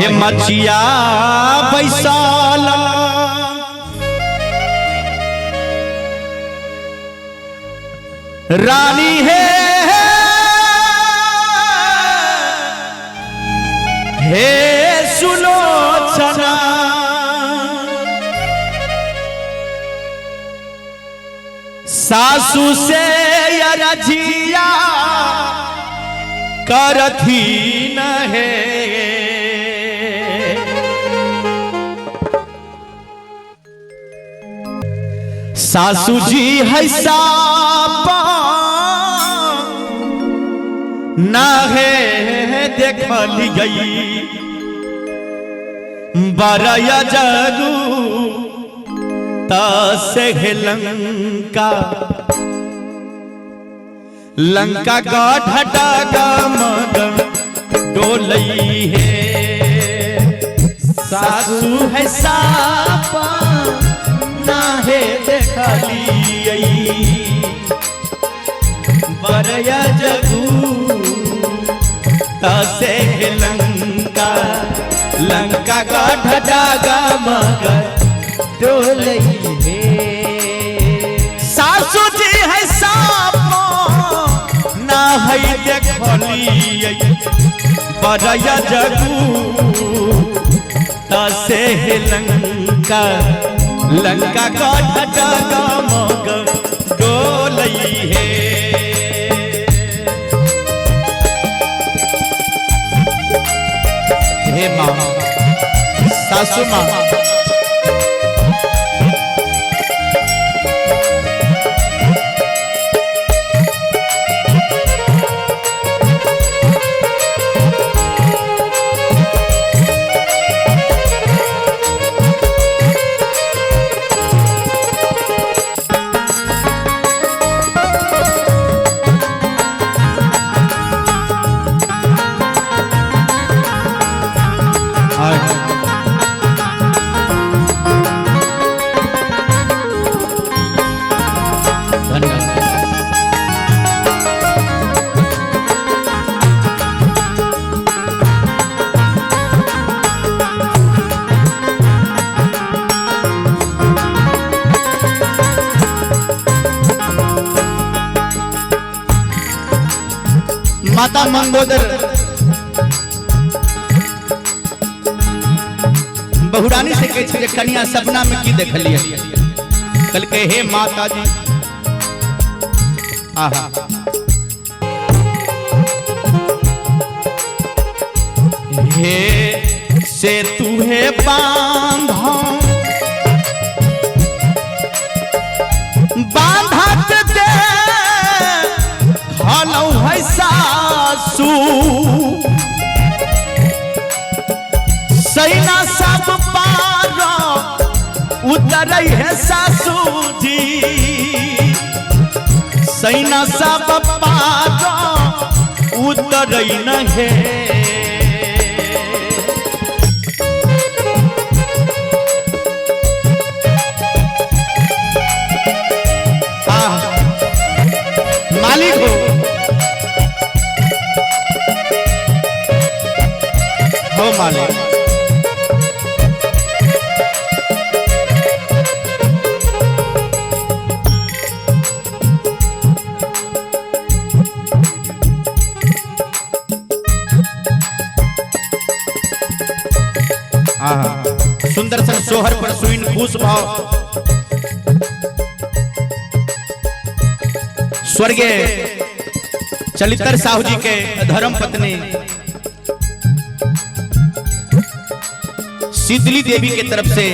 अहे मचिया बैसाला रानी है हे सुलोचना सासू से अरजिया करथी न है। सासू जी है सापा ना है देखली गई बरया जगू तसे लंका लंका गाढ़ मग डोलई है। सासू है सापा ना है देखली बरया जगू तसे लंका लंका गाढ़ मग डोलई है। सासू जी है सापा ना है देखली बरया जगू तसे लंका लंका गाढ़ मग डोलई है। हे माँ सासू माँ माता मंगोदर बहुरानी से कहै छै जे कनिया सपना में की देखलिए। कहलकै हे माता जी आहा हे से तू हे बांधा बांधत दे हलौ है सासू सैना सब पार उतरै है सासू जी सैना सब पार उतरै न है। मालिक हो मालिक सुंदर सन सोहर पर सुइन खुश भाव स्वर्गीय चलितर साहू जी के धर्म पत्नी शीतली देवी के तरफ से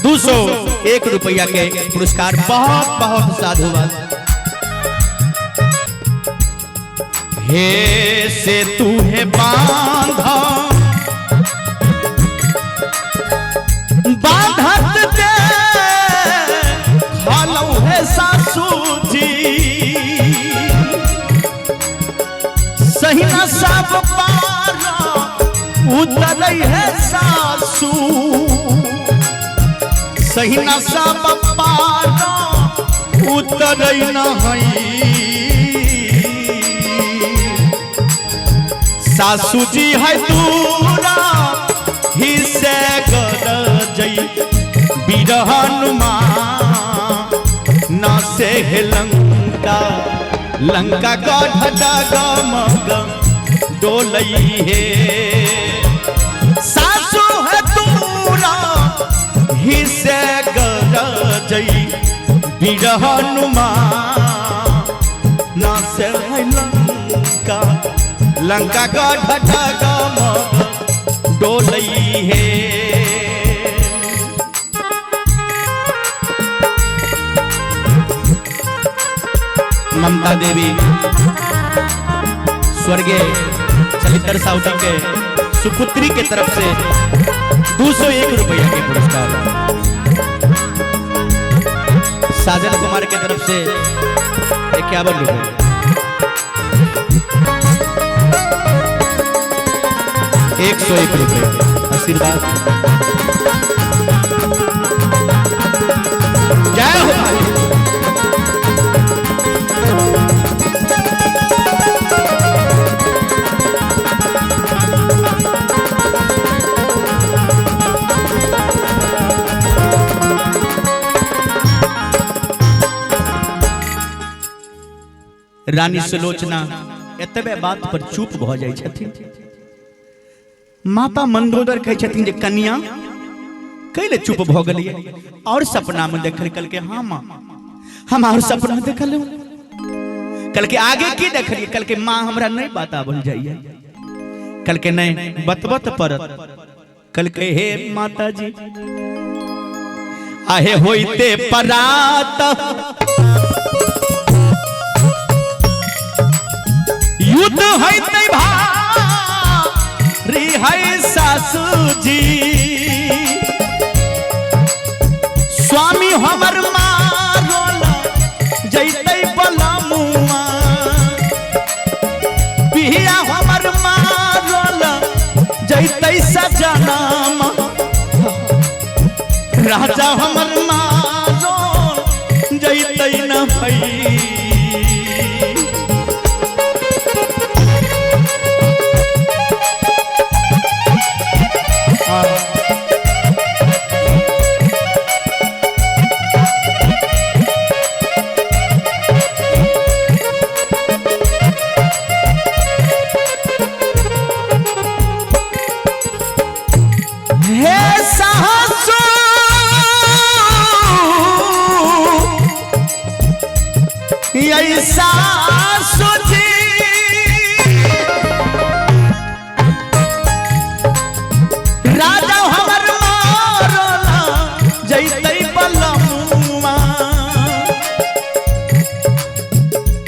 201 रुपया के पुरस्कार। बहुत बहुत साधुवाद। हे से तू है बांधा बांधत दे खालौ है सासू जी सही ना सब पार उतरै है सासू सही ना सब पार उतरै न है। सासू जी है दूरा ही से गरजई वीर हनुमान न से हे लंका लंका गढ़ डगमग डोलई हे। सासू है दूरा ही से गरजई वीर हनुमान न से हे लंका लंका गढ़ डगमग डोलई हे। ममता देवी स्वर्गीय चलितर साहू के सुपुत्री के तरफ से 201 रुपया के पुरस्कार, साजन कुमार के तरफ से 51 रुपये। 101 रुपये आशीर्वाद। जय हो भाई। रानी सुलोचना एतबे बात पर चुप भ जाइ छथिन। माता मंदोदर कहै छथिन जे कन्या कैले चुप भ गेलियै, और सपना में देखल? कहलकै हाँ माँ, हम और सपना देखल। कहलकै आगे की देखलियै? कहलकै माँ हमरा नहीं बतावल जाइए। कहलकै नहीं बतबत पड़त। कहलकै हे माता जी, आहे होइते परात युद्ध होइते भारी है सासू जी, स्वामी हमर मारोल जैते बलमुआ, पिया हमर मारोल जैते सजनामा, राजा हमर मारोल जैते न भई। हे सासू यही सासू जी, राजा हमर मारोला जैते बलमुआ,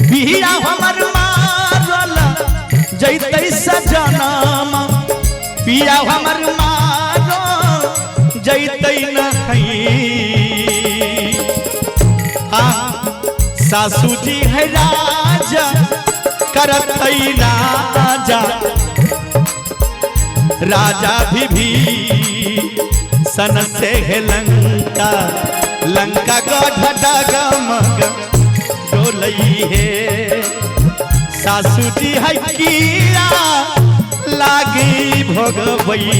बिया हमर मारोला जैते सजनामा, पिया हमर मारो जैते न आ सासू जी है राजा करतै राजा, राजा भी सन से है लंका लंका गढ़ डगमग डोलई हे। सासू जी है कीड़ा लागी भोगबई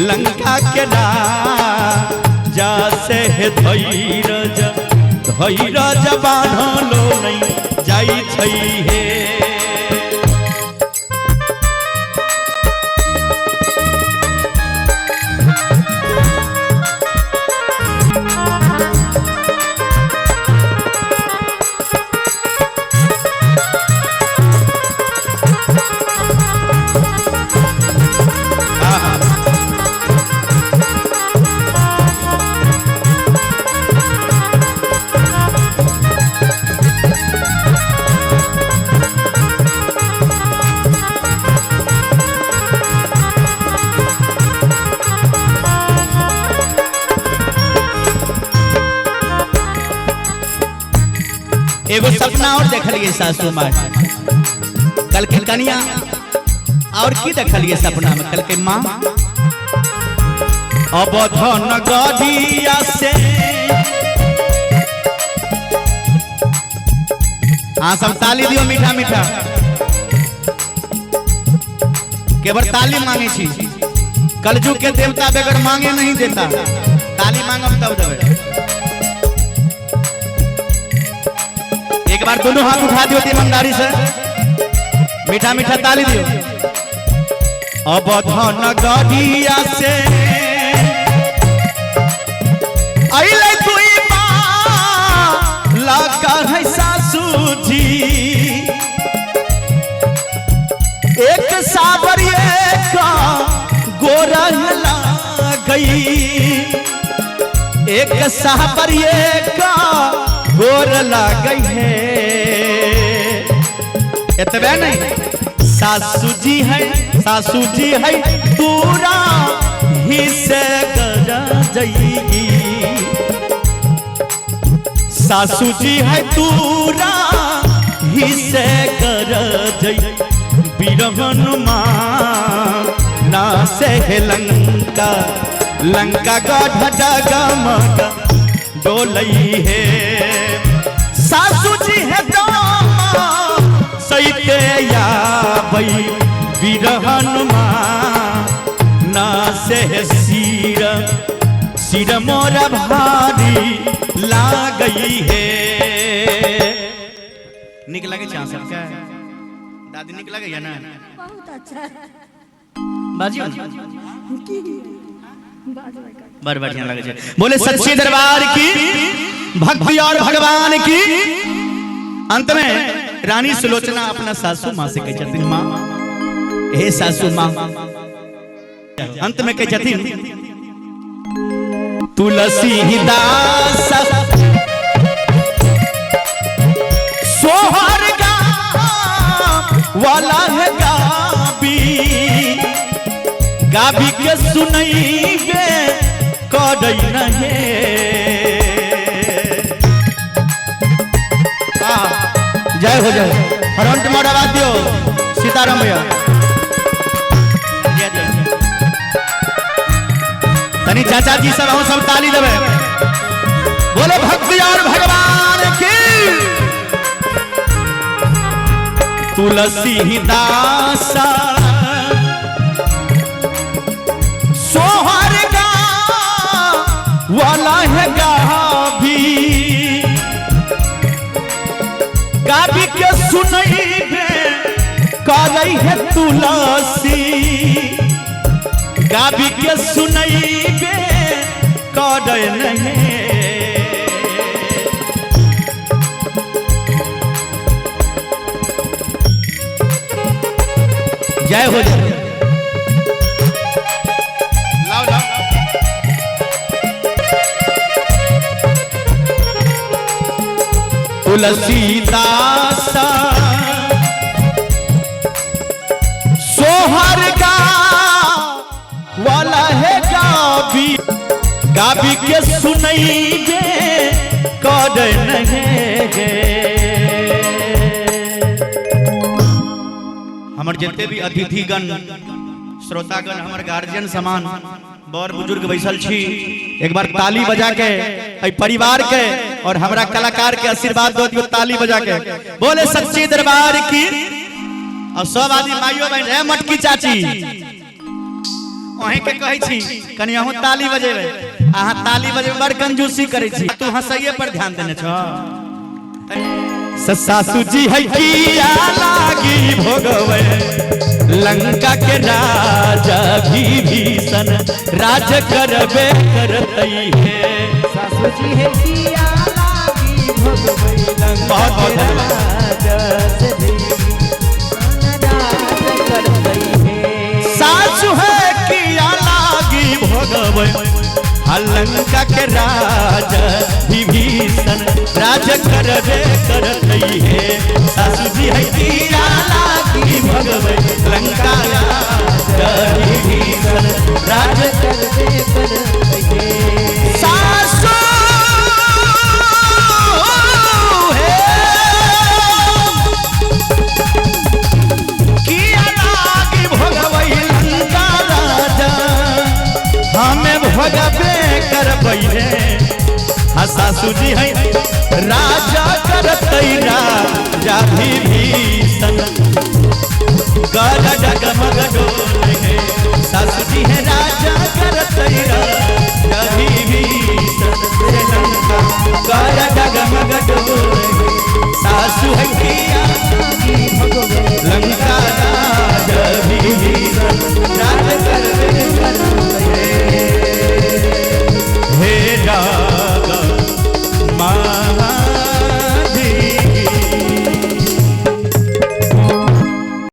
लंका के राजा से है धैरज धैरज बान्हलो नहीं जाइ छै हे। एगो सपना और देखलिए सासू माँ, कल के कनिया और की देखलिए सपना में? कल के माँ अब धन गदिया से, हाँ सब ताली दियो मीठा मीठा। केवल ताली मांगे छी। कलयुग के देवता बगैर मांगे नहीं देता, ताली मांगब तब देवे। एक बार दोनों हाथ उठा दियो ईमानदारी से, मीठा मीठा ताली दियो। अब धन गढ़िया से अइले तुई लाका है सासू जी, एक साबर एक गोरह गई, एक साबर एक गोर गई है। एतबे नहीं, सासू जी है, सासू जी है दूरा ही से गजा जईगी, सासू जी है दूरा ही से कर जई। बीरहन माँ ना से लंका, लंका गढ़ डगमग डोलई है। सासू जी है दामा सैते याबई, बीरहन माँ ना से सिर, सिर मोरा भारी लागई है। निक लगे छै अहाँ सबके? दादी निक लगैया ना? बहुत अच्छा। बाजियो ना? बड़ बढ़िया लगे छै। बोले सच्चे दरबार की, भक्ति और भगवान की। अंत में रानी सुलोचना अपना सासू माँ से कहै छथिन, माँ हे सासू माँ, अंत में कहै छथिन तुलसी दास सोहर गा वाला है गाबी, गाबी के सुनैबे करै नहे। जय हो जय, फ्रंट मोड़ आवाज दियो सीताराम भैया। तनी चाचा जी सब हम सब ताली देवे। बोलो भक्ति और भगवान की। तुलसी दास सोहर गा वाला है गाभी, गाभी के सुनैबे करै है तुलसी, गाभी के सुनैबे करै नहीं। जय हो जय। लाओ लाओ। तुलसीदास सोहर गा वाला है गाबी, गाबी के सुनैबे कर नहीं। हमर जते भी अतिथिगण श्रोतागण हमर गार्जियन समान बड़ बुजुर्ग बैसल छी, एक बार ताली बजा के एहि परिवार के और हमरा कलाकार के आशीर्वाद दो दियो ताली बजा के। बोले सच्चे दरबार की। और सब आदमी माइयो बहन ए मटकी चाची अहीं के कहै छी कनि अहूँ ताली बजेबै, अहाँ ताली बजेबै बड़ कंजूसी करै छी, तू हंसैये पर ध्यान देने छौ। सासू जी है किया लागी भोगवे, लंका के राजा विभीषण राज करबे करतई है। सासू जी है किया लागी भोगवे, लंका के राजा विभीषण राज करतई है। सासू है किया लागी भोगवे, लंका के राजा विभीषण राज करबे करतई है। सासू जी है किया लागी भोगवे, लंका राजा विभीषण राज करबे करतई है। सासू है किया लागी भोगवे, लंका राजा हमें भोगवे करबै है। सासू जी है राजा करतई राजा विभीषण गर डगमग डोले।